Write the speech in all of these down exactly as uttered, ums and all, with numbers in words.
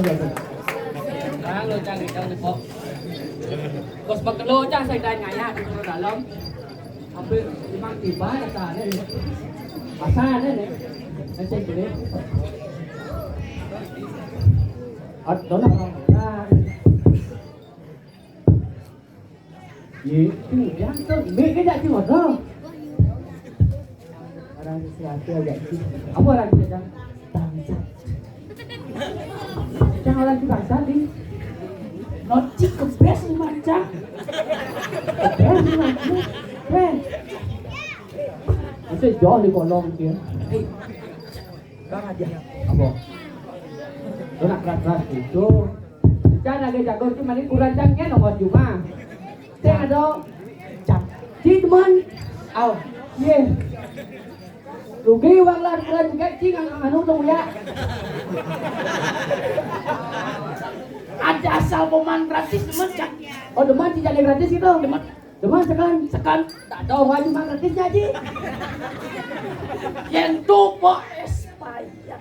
Bang, lo cang, cang, kok. Bos bakelo cang, saya tanya ya, di dalam. Hampir lima tiba ya, tadi. Masa ada nih? Saya beli. Ada, ada. Ye, tu, ya, tu, mik ke jak cik motor. Orang sesuatu agak cik. Apa orang dia dah? Bangsat. Macam orang tu bangsat ni. Nocik ke best ni macam. Best ni macam. Best. Masih jauh di kolong dia. Hei. Kurang ajar. Apa? Kau nak keras-keras itu. Jangan lagi jago tu mari kurang jangan nombor cuma. Cek ada. Cak. Cik teman. Au. Ye. Rugi uang lah kurang juga cing ang anu tu ya. Ada asal pemain gratis teman cak. Oh, teman tidak ada gratis itu. Teman. Cuma sekan, sekan, tak tahu wajib mah gratisnya, Ji. Yang tu po expired.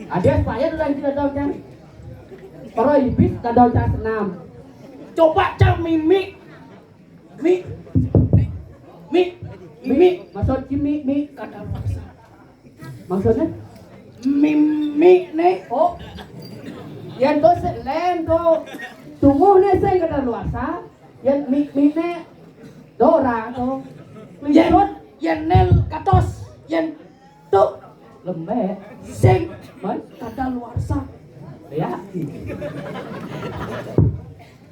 Ada expired udah kita tahu kan. Para ibis tak tahu cak senam. Coba cak mimik. Mi, mi, mi. Maksud cimi, mi. Kada paksa. Maksudnya? Mimi nih. Oh. Yang tu se-, lain tu. Tunggu nih saya kada luasa. Yang mi, mi nih. Dora tu. Yang, yang nel katos. Yang tu. Lembek. Sing. Man? Kada luasa. Ya.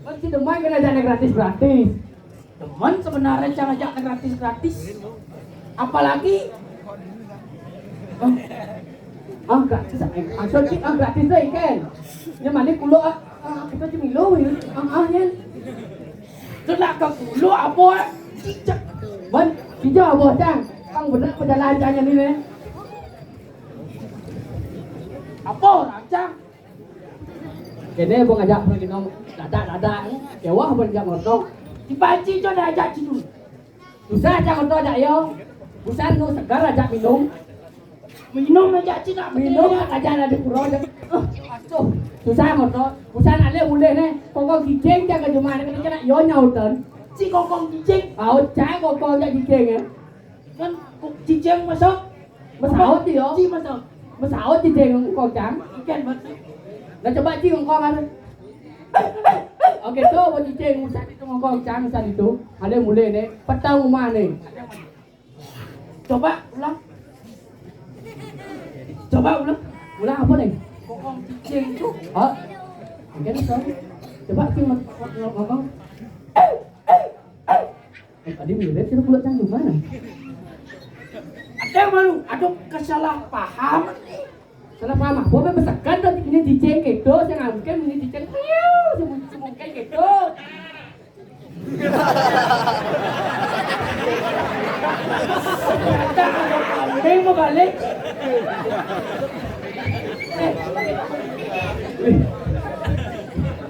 Kan si Demai kena jadi gratis-gratis. Teman sebenarnya jangan ajak gratis-gratis. Apalagi ah, ah, gratis, eh, maksud sih, ah, gratis deh kan. Yang mana kulo ah, ah, kita cemilo ya. Ah, ah, ya. Kena ke kulo apa? Cicak. Ban, hijau apa cang? Kang bener pejalan cangnya ni nih. Apa orang cang? Kene bang ajak pergi nong dadak-dadak ni. Kewah bang ajak ngotong. Dipaji jo dah ajak cidu. Susah ajak ngotong ajak yo. Busan nu segar ajak minum. Minum ajak cina minum ajak ada di pura ajak. Tuh. Susah ngotong. Busan ale mulai ne. Kongkong kijing jaga jumah ne kena yo nyautan. Si kongkong kijing. Au cai kongkong ajak kijing ya. Kan cicing masuk. Masaut dia. Ci masuk. Masaut cicing kau cang. Ikan masuk. Nah coba cing kau kan. Oke tuh buat cicing usah itu kau cang usah itu. Ada mulai nih. Petang rumah nih. Coba ulang. Coba ulang. Ulang apa nih? Kokong cicing tuh. Oh. Oke tuh. Coba cing ngomong. Eh, tadi mirip kita pula cang gimana? Ada yang malu, ada kesalahpahaman nih. Salah paham apa? Apa besekan tadi ini cicing gitu, saya ngambil ini cicing, miau, semua semua kayak gitu. Kambing mau balik. Eh, wih.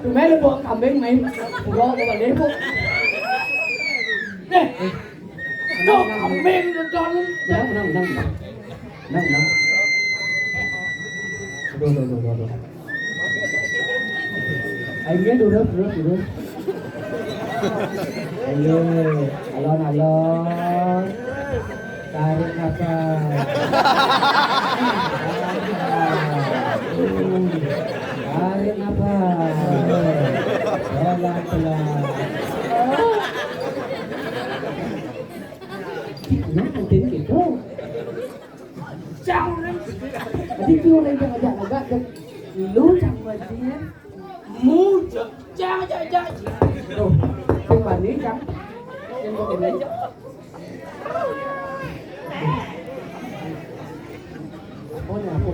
Tumben bawa kambing main pulau ke balik, Bu. Nih. Tuh, kambing udah dalam. Menang, menang, menang, menang. Menang, menang. Aduh, aduh, aduh, aduh, aduh. Ayo, dulu, dulu, dulu. Ayo, alon-alon. Tarik nafas. Tarik nafas. Pelan-pelan. Nah, nanti gitu. Cang. Tadi tu orang yang agak-agak dan lu cang wajib. Mu cang, cang, cang, cang. Tuh, sing bani cang. Yang begini. Apa ni aku?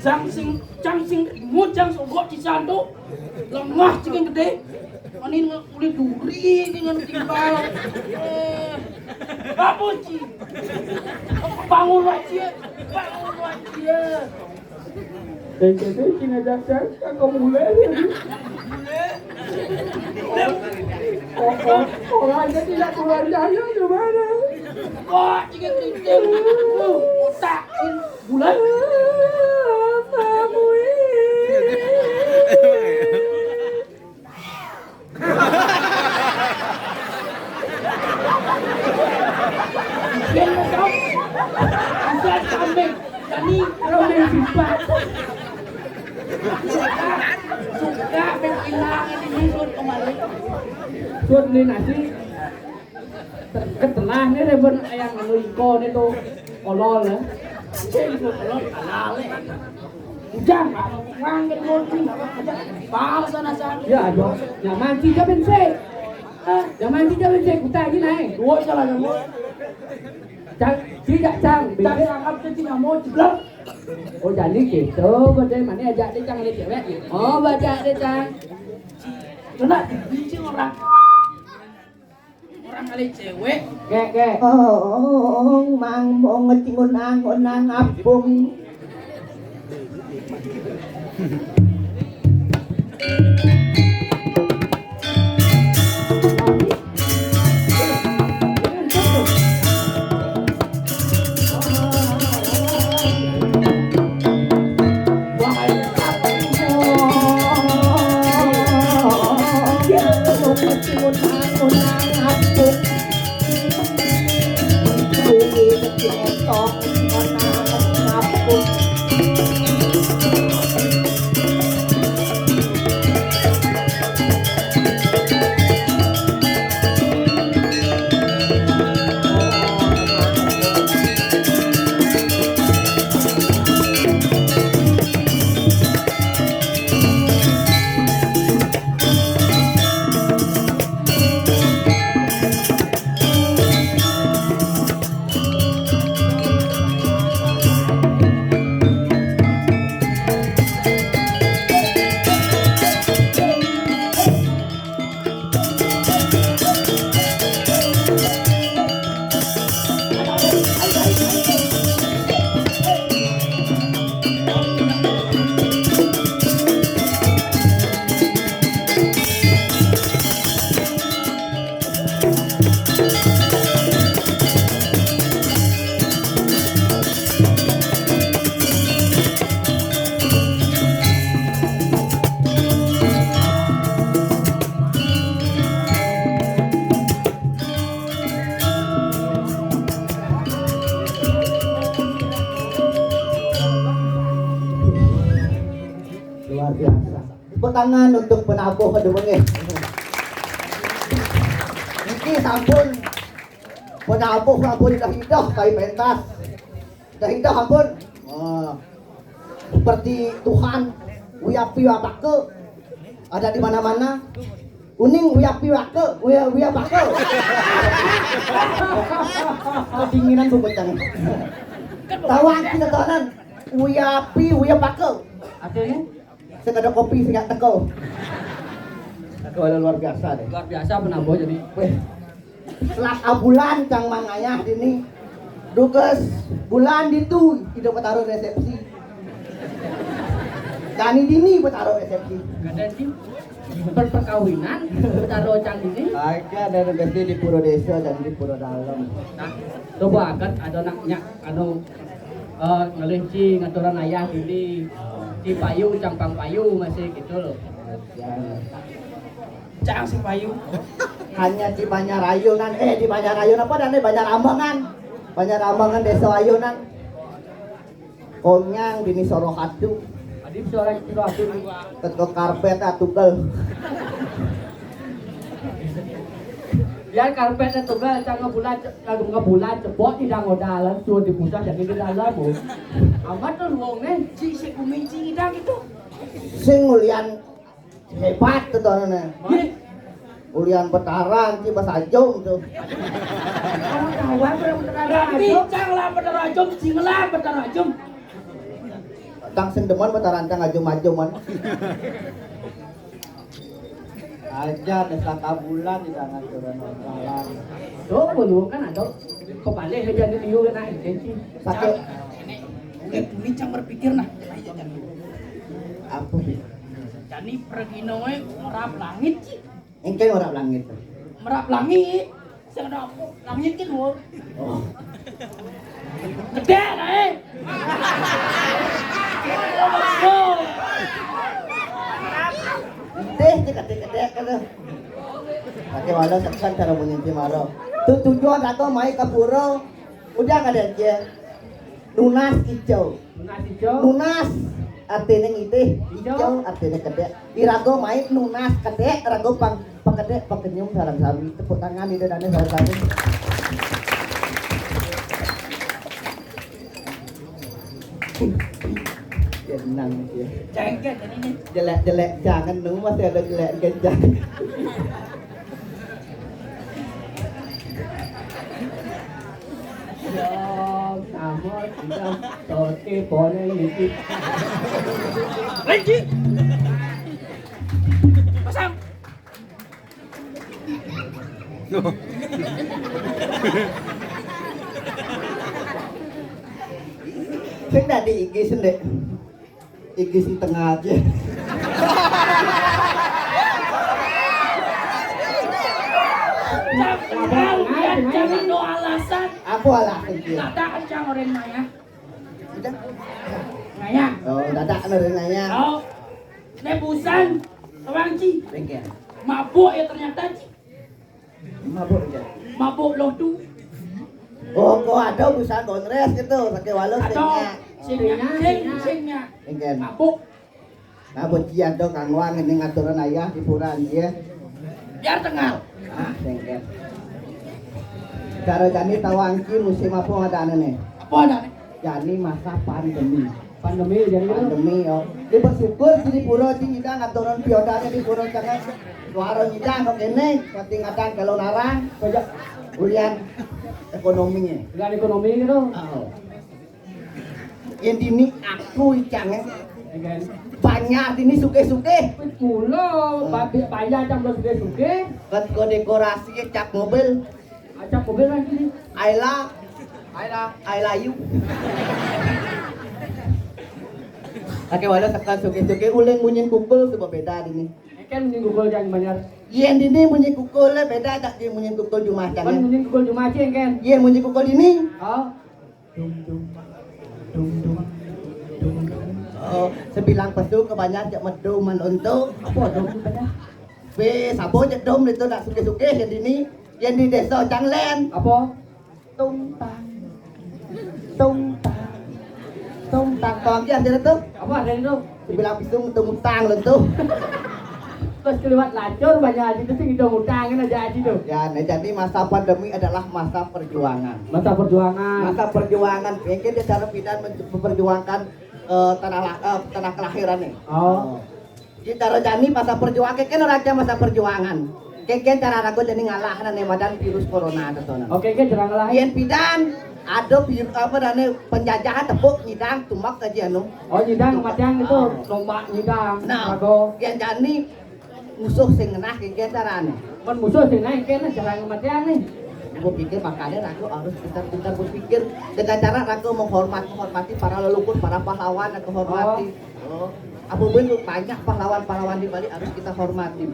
Cang sing, cang sing, mu cang sogok di santo. Lemah cikin gede. Ani dengan kulit duri dengan timbal. Eh, apa ci? Bangun aja, bangun aja. Thank you, thank you, ngajak cang, kau mulai. Oh, oh, orang aja tidak keluar jalan gimana? Kok cikin keriting? Otak bulan. Ini kalau main FIFA. Suka main hilang ini, suruh kembali. Suruh beli nasi. Ketelah nih, Reben, yang anu iko nih tuh. Kolol ya. Cek itu kolol, halal ya. Ujang, Bang, kan goceng, aja. Bang, sana, sana. Ya, aduh. Nyaman sih, jawabin sih. Hah? Nyaman sih, jawabin sih. Kutai aja naik. Dua salah nyamuk. Cang, tidak, Cang. Cang, sangkap ke Cina mau jeblok. Oh, jadi gitu. Bagaimana ajak dia, Cang, ada cewek gitu. Oh, baca dia, Cang. Kena dibenci orang. Orang ada cewek. Kek, kek. Oh, mang mau ngecingun angon nang apung. Luar biasa. Tepuk tangan untuk penabuh kedua nggih. Niki sampun penabuh, sampun idah-idah kai pentas. Idah-idah ampun. Wah. Seperti Tuhan, uyapi uapake ada di mana-mana. Uning uyapi uapake, uya, uapake. Kedinginan bubutan. Tawang kita tawanan. Uyapi uapake. Artinya? Sing ada kopi, sing ada teko. Aduh, luar biasa deh. Luar biasa penabuh jadi. Weh. Selat abulan cang mangayah dini. Dugas bulan ditu, idah petaruh resepsi. Dani dini petaruh resepsi. Kada sih. Per-, perkawinan, petaruh cang dini. Aja ada resepsi di pura desa dan di pura dalam. Nah, coba agat ada nak nyak anu, eh, ngelinci ngaturan ayah dini. Di payu, cang pang payu masih gitu loh. Ya. Cang si payu. Hanya di Banjar Ayunan, eh, di Banjar Ayun apa dan di Banjar Ambangan. Banjar Ambangan, Desa Ayunan. Konyang dini sorohatu. Adi suara itu atu. Teko karpet atukel. Ya karpet atukel, cang ngebulan, ngebulan cepok di dangodalan, suruh di pusat jadi di dalam, Bu. Amat tuh wong nih, si, si kuminci idang itu. Sing ulian hebat tuh tonone. Ulian Betaran, ci Basajum tuh. Kamu tahu apa yang Betaran Ajum? Bincang lah Betaran Ajum, sing lah Betaran Ajum. Tang sing demen Betaran tang ajum-ajuman. Aja desa kabulan di tangan turun jalan. Tuh, belum kan ada kepala aja di liu kena aja sih. Pakai. Oke, ini cang berpikir nah. Apa? Jani pergi noe merap langit sih. Engke merap langit. Merap langit. Sing ada apa? Langit kan, wo. Oh. Gede lah, eh. Deh, cek gede-gede kan. Pakai wala sekan cara bunyi maro. Tuh tujuan aku mai ke pura. Udah kada aja. Nunas ijo. Nunas ijo. Nunas artine ngidih, ijo artine kedek. Iraga mai nunas kedek, raga pang pakedek pakenyum sareng sami. Tepuk tangan ida dane sareng sami. Tenang ya. Jengket ini nih. Jelek-jelek jangan, nu masih ada jelek kencang. Sama kita toke boleh ngikut. Lagi. Pasang. Sing dadi iki sendek. Iki sing tengah aja. Jangan, jangan do alasan. Apa alasan dia? Dada kencang orang maya. Udah. Maya. Oh, dada orang maya. Oh. Nebusan, orang Ci. Bengkel. Mabuk ya ternyata, Ci. Mabuk ya. Mabuk loh tu. Oh, kok ada busan bonres gitu, pakai walau. Ada. Singnya. Singnya, sing, singnya. Bengkel. Mabuk. Nah, buat Ci ada kangwang ini ngaturan ayah di puran ya. Biar tengal. Ah, bengkel. Cara jani tawangki musim apa ada nih? Apa ada nih? Jani masa pandemi. Pandemi, jani pandemi, oh. Dia bersyukur di pura di ngidang aturan piodane di pura jangan. Suara ngidang kok kene, pati ngadang kalau narang, saja ulian ekonominya. Ulian ekonomi gitu. Oh. Yang dini aku icang ya. Banyak dini suke-suke. Mula, banyak jam suke-suke. Kan kau dekorasi cat mobil. Acak mobil lagi nih. Ayla. Ayla. Ayla you. Oke, walau sekarang suke-suke uling munyin kukul sebab beda ini. Kan munyin kukul jangan banyak. Yen dini munyin kukul le beda tak di munyin kukul Jumat kan. Munyin kukul Jumat sih kan. Yen munyin kukul dini. Oh. Dung dung. Dung dung. Dung dung. Oh, sebilang pesu kebanyakan cek medum man untuk. Apa dong pada? Be, sabo cek dom itu nak suke-suke yang dini. Yang di desa Canglen. Apa? Tung tang. Tung tang. Tung tang. Tong ya, jadi tu. Apa ada itu? Dibilang pisung tung tang lentu. Terus keliwat lacur banyak aja itu sing itu ngutangin aja aja tuh. Ya, nah, jadi masa pandemi adalah masa perjuangan. Masa perjuangan. Masa perjuangan. Mungkin dia cara pindah men- memperjuangkan eh, tanah la- eh, tanah kelahiran nih. Oh. Kita rejani masa perjuangan, kan raja masa perjuangan. Keken cara ragu jadi ngalahan nih madan virus corona itu tuh. Oke, ke jarang lah. Yen pidan ada virus apa dane penjajahan tepuk nyidang tumbak aja anu. Oh, nyidang matiang itu lomba nyidang. Nah, ragu. Yen jani musuh sing ngenah keken carane. Kan musuh sing naik kena jarang matiang nih. Gue pikir makanya ragu harus pintar-pintar berpikir dengan cara ragu menghormat menghormati para leluhur, para pahlawan yang kehormati. Oh. Apa pun banyak pahlawan-pahlawan di Bali harus kita hormati.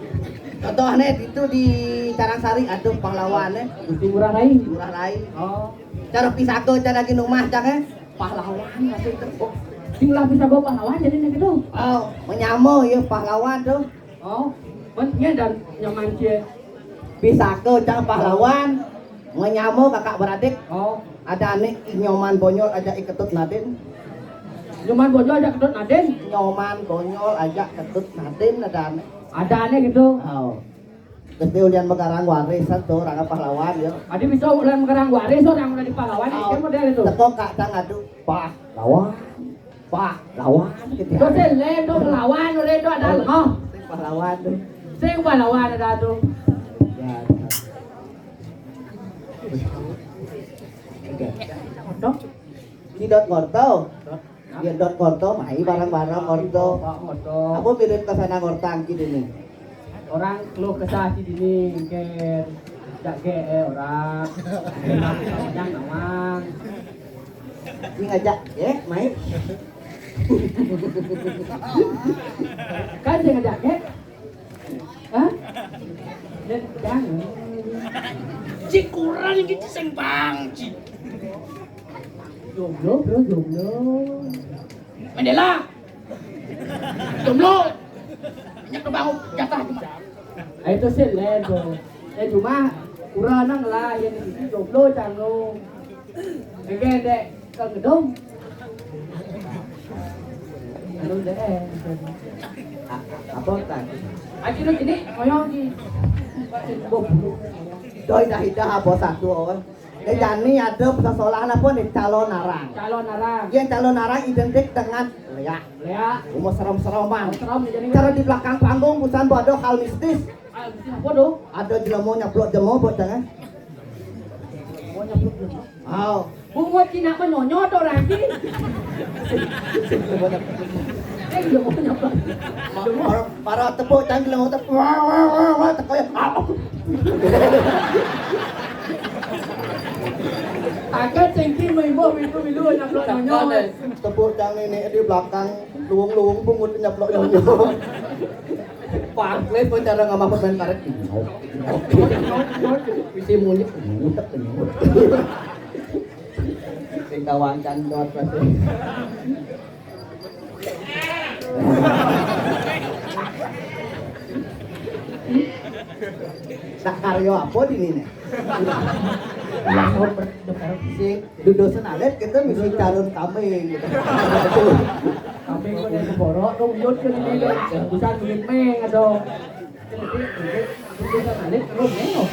Contohnya itu di Carangsari ada pahlawannya Gusti Ngurah Rai. Ngurah Rai. Oh. Cara pisago cara lagi rumah jangan pahlawan masih terpuk. Sing lah pisago pahlawan jadi nih gitu. Oh, menyamo ya pahlawan tuh. Oh, men iya dan nyaman cie. Pisago cang pahlawan, menyamo kakak beradik. Oh. Ada anak Nyoman Bonyol aja iketut Nadin. Nyoman Bonyol aja iketut Nadin. Nyoman Bonyol aja iketut Nadin ada anak. Ada anak gitu. Oh. Terus dia ulian megarang waris tuh orang pahlawan ya. Ada bisa ulian megarang waris orang udah di pahlawan oh. Kan model itu. Teko kak cang aduh pahlawan. Pahlawan gitu. Terus dia lendo pahlawan, lendo ada lemah. Pahlawan tuh. Sing pahlawan ada tuh. Ya. Oke. Dok. Ini dot ngorto. Ya dot ngorto, mai barang-barang ngorto. Ngorto. Apa mirip ke sana ngortang gini nih? Orang keluh kesah di sini, mungkin. Cak ge, eh, orang. Yang nawang. Ini ngajak, ya, mai. Kan dia ngajak, ya? Hah? Jangan. Cik kurang gitu sing bang, cik. Jomblo, bro, jomblo. Mandela. Jomblo. Banyak kebangun jatah cuma. Itu sih lego. Eh cuma kurang lah yang itu jomblo canggung. Oke dek, kalau gedung. Apa tadi? Akhirnya gini, koyo iki. Mbok bulu. Doi dah ida apa satu, oh. Nek jani ada persoalan apa nih, calon arang? Calon arang. Yang calon arang identik dengan leak. Leak. Umur serem-sereman. Serem, jadi. Karena di belakang panggung bukan ada hal mistis. Hal mistis apa tuh? Ada jelema nyaplok jemo, bocah, kan? Oh, nyaplok jemo. Oh. Bungut Cina menonyo to lagi. Eh, jelema nyaplok. Para, para tepuk tangan, jelema tepuk. Wah, wah, wah, wah, teko ya. Agak cengki maimbah milu-milu nyaplok nyonyo. Tepuk tangan ini di belakang, luwung-luwung bungut nyaplok nyonyo. Pak, kowe cara ngomong pemain karet. Wisi munyi, ngutek, ngutek. Sing kawancan dot pasti. Nak karya apa di ini? Sing dudosan alit kita mesti calon kambing gitu. Kambing kok dari borok tuh uyut kan ini tuh. Bisa duit meng atau dudosan alit terus meng.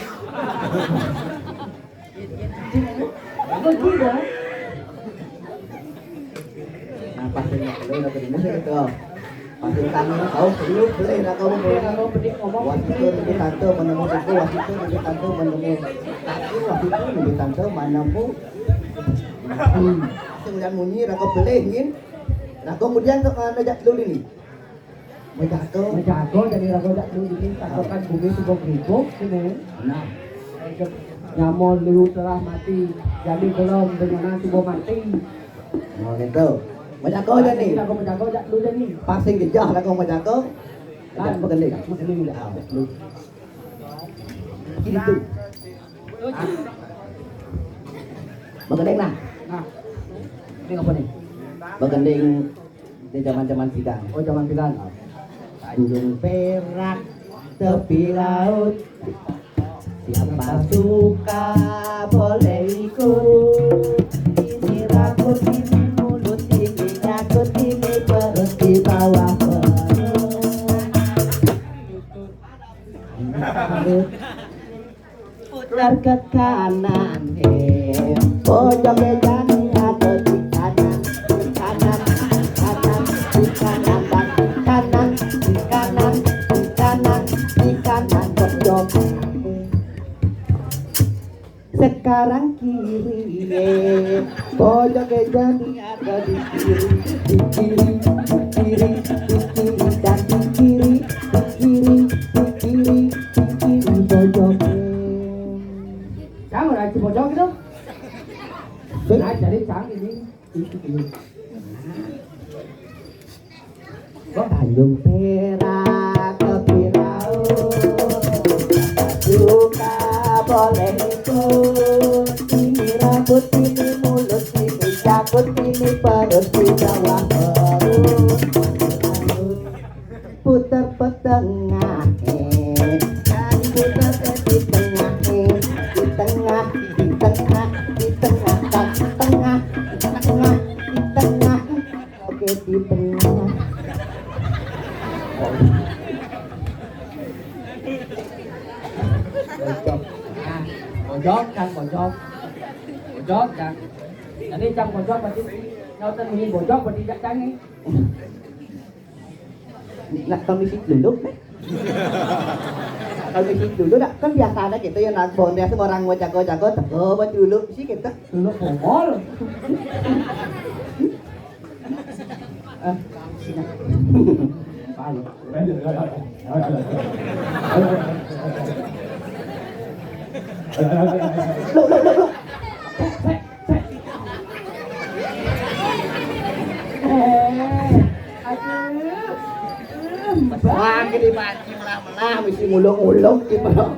Nah, pasti nak lu udah bener itu. Pasti kamu tahu, lu beli, nak kamu beli. Waktu itu nanti tante menemui aku, waktu itu nanti tante menemui aku, waktu itu nanti tante menemui. Hmm. Kemudian munyi, aku beli, ngin. Nah, kemudian ke mana jak dulu nih? Mejago. Mejago jadi rago jak dulu ini, takokan bumi subuh berubah sini. Nah. Nyamo lu telah mati, jadi belum dengan subuh mati. Oh, gitu. Mejago aja nih. Mejago, mejago jak dulu nih. Pasing gejah lah kau mejago. Kan begini. Begini udah. Ah, betul. Gitu. Ah. Begending nah. Nah. Ini apa nih? Begending di zaman-zaman sidang. Oh, zaman sidang. Tanjung Perak, tepi laut. Siapa suka boleh ikut. Ini rambut, ini mulut, ini jagut, ini perut, di bawah perut. Putar ke kanan, eh. Pojok jani ada di kanan, di kanan, di kanan, di kanan, di kanan, di kanan, di kanan, di kanan pojok. Sekarang kiri, eh. Pojok jani ada di kiri, di kiri, di kiri, di kiri, dan di kiri, di kiri, di kiri, di kiri pojok. Cang, ora di pojok itu. Nah, jadi cang ini, ini, ini. Tanjung Perak, tepi laut. Suka boleh ikut. Ini rambut, ini mulut, ini jagut, ini perut, di bawah perut. Putar petengah, eh. Jadi putar ke di tengah, eh. Di tengah, di tengah, di tengah, di tengah, di tengah, di tengah. Oke, di tengah. Pojok. Nah, pojok, kan, pojok. Pojok, kan. Jadi, jam pojok berarti nyautkan bunyi pojok berarti jak canggih. Nak kami si dulu, eh? Kami si dulu, nak kan biasa ada kita yang nak bon biasa orang mau jago-jago, teko buat dulu sih kita. Dulu pongol. Eh, sini. Palu. Lu, lu, lu, lu. Eh, aduh. Wah, gede banget, melah-melah, mesti ngulung-ngulung gitu. Hmm,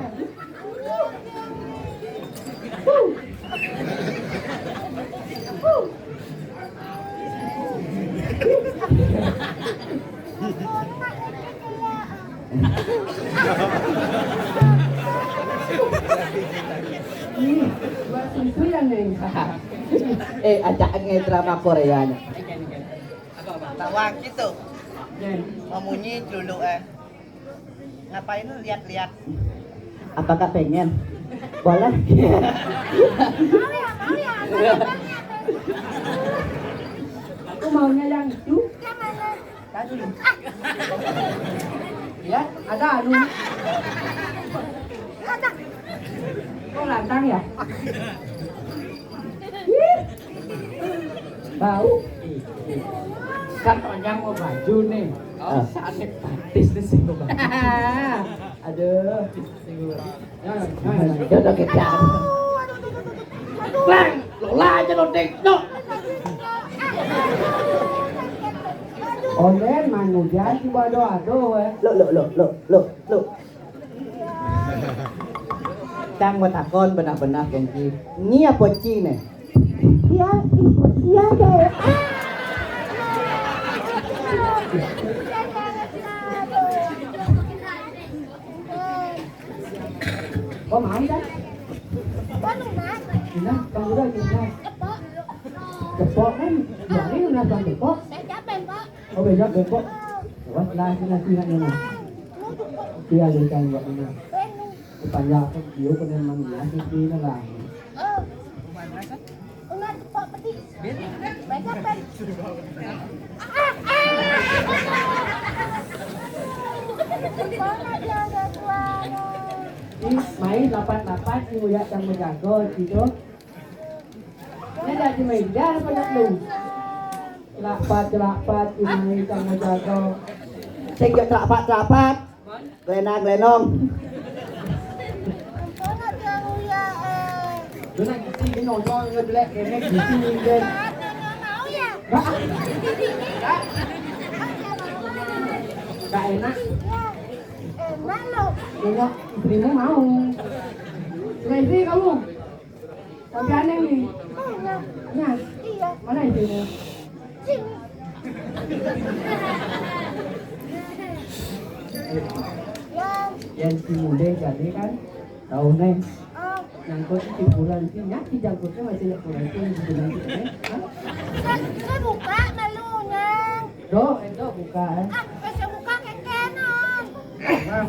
buat susu yang nengah. Eh, ajak nge drama Korea nya. Bawang gitu. Jen. Memunyi dulu, eh. Ngapain lu lihat-lihat? Apakah pengen? Boleh. Aku maunya yang itu. Yang mana? Tadi. Lihat, ada anu. Ada. Kok lantang ya? Ih, bau. Kan Ojang mau baju nih. Oh, ah. Saatnya praktis di sini, Bang. Aduh. Jodoh kita. Bang, lola aja lo, Dek. No. Onden manuja si bodo aduh, eh. Lo, lo, lo, lo, lo, lo. Cang mau takon benar-benar, Kenji. Ni apa Ci nih? Iya, iya, iya. Kok mau dah? Kok mau, Mas? Nah, kamu udah gimana? Cepok. Cepok kan, ini udah cepok. Saya capek, Pak. Oh, besok, besok. Awas lah, sini, sini, sini. Iya, iya, iya, iya. Kepanjang aku, dia kena manusia, sih, sini lah. Oh. Enggak, Pak, pedih. Besok, Pak. Ini main lapan-lapan, si Uya yang menjago, gitu. Ini dah dimain, dah apa nak lu? Celapat, celapat, dimain sama jago. Sing yo celapat, celapat. Gelena, gelenong. Ampun aja Uya, eh. Lu nak isi, ini nonton, ngejelek, kemek, isi, isi. Mau ya? Bah. Gak enak. Ya, enak lo. Enak, istrimu mau. Cuma istri kamu. Tapi aneh nih. Mana? Nah. Iya. Mana istrimu? Sini. Yang, yang si Mude jadi kan, tahu nih. Oh. Nyangkut si Puran sih, nyak si jangkutnya masih nyak Puran sih, di Puran sih, eh? Hah? Saya, saya buka malunya. Do, Endo buka, eh? Ah, eh, saya buka kekenan. Enak, ah,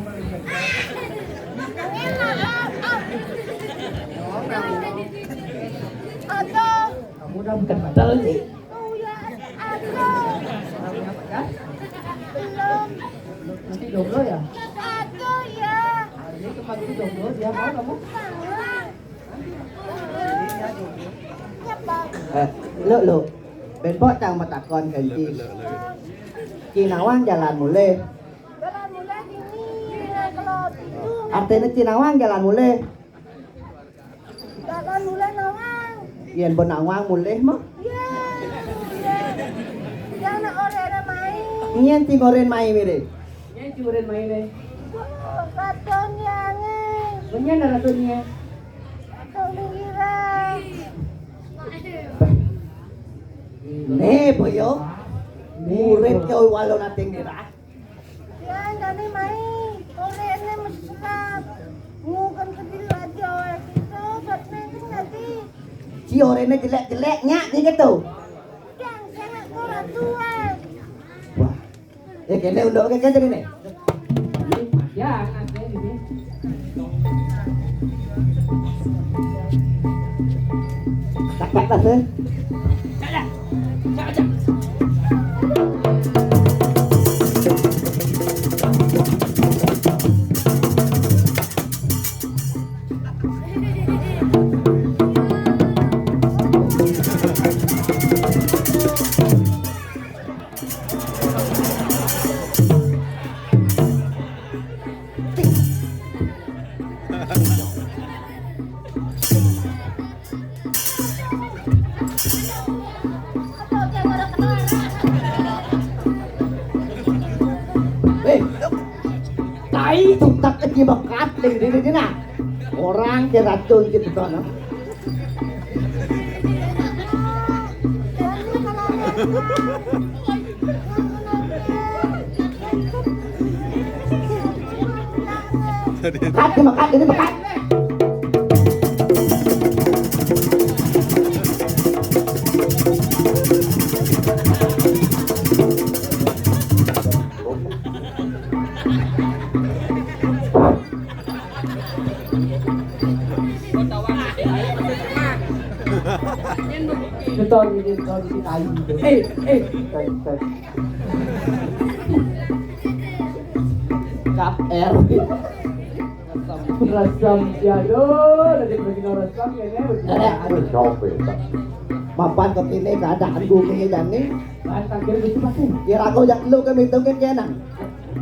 ah. Aduh. Kamu udah bukan pacar sih. Oh ya, aduh. Kamu punya pacar? Belum. Masih jomblo ya? Aduh ya. Ini tempat itu jomblo, dia mau kamu? Mau. Eh, lo, lo. Ben Pok cang matakon, Kenji. Ci Nawang jalan mulih. Jalan mulih gini, kalau itu. Artinya Ci Nawang jalan mulih. Jalan mulih Nawang. Yen bo Nawang mulih mah. Iya. Iya. Jangan orang-orang main. Nyen ci ngoren mai mire. Nyen ci ngoren mai mire. Raton yange. Nyen raton yange. Tolong ira. Ne, boyo. Urip yo walo nating ira. Ya, jane mai. Orene mesti sekat. Nguken kediri aja oleh kita, buat nengken nanti. Si orene jelek-jelek nyak ni gitu. Yang sangat kurang tua. Wah. Ya, kene unduk ke kene nih. Ya, ada ini. Tak tak tak, eh. Eh, tai tuntak ke di bekat, lagi di sini nah. Orang ke racun gitu, no. Kat, ini kat, ini kat. Beton ini, beton ini kayu. Eh, eh. Tes, tes. Kap R. Resem si, aduh, tadi bagi resem ya, nih. Nenek. Aduh, coba. Mapan kok ini keadaan bumi dan nih. Kan takdir itu pasti. Kira aku jak lu ke mitungin kena.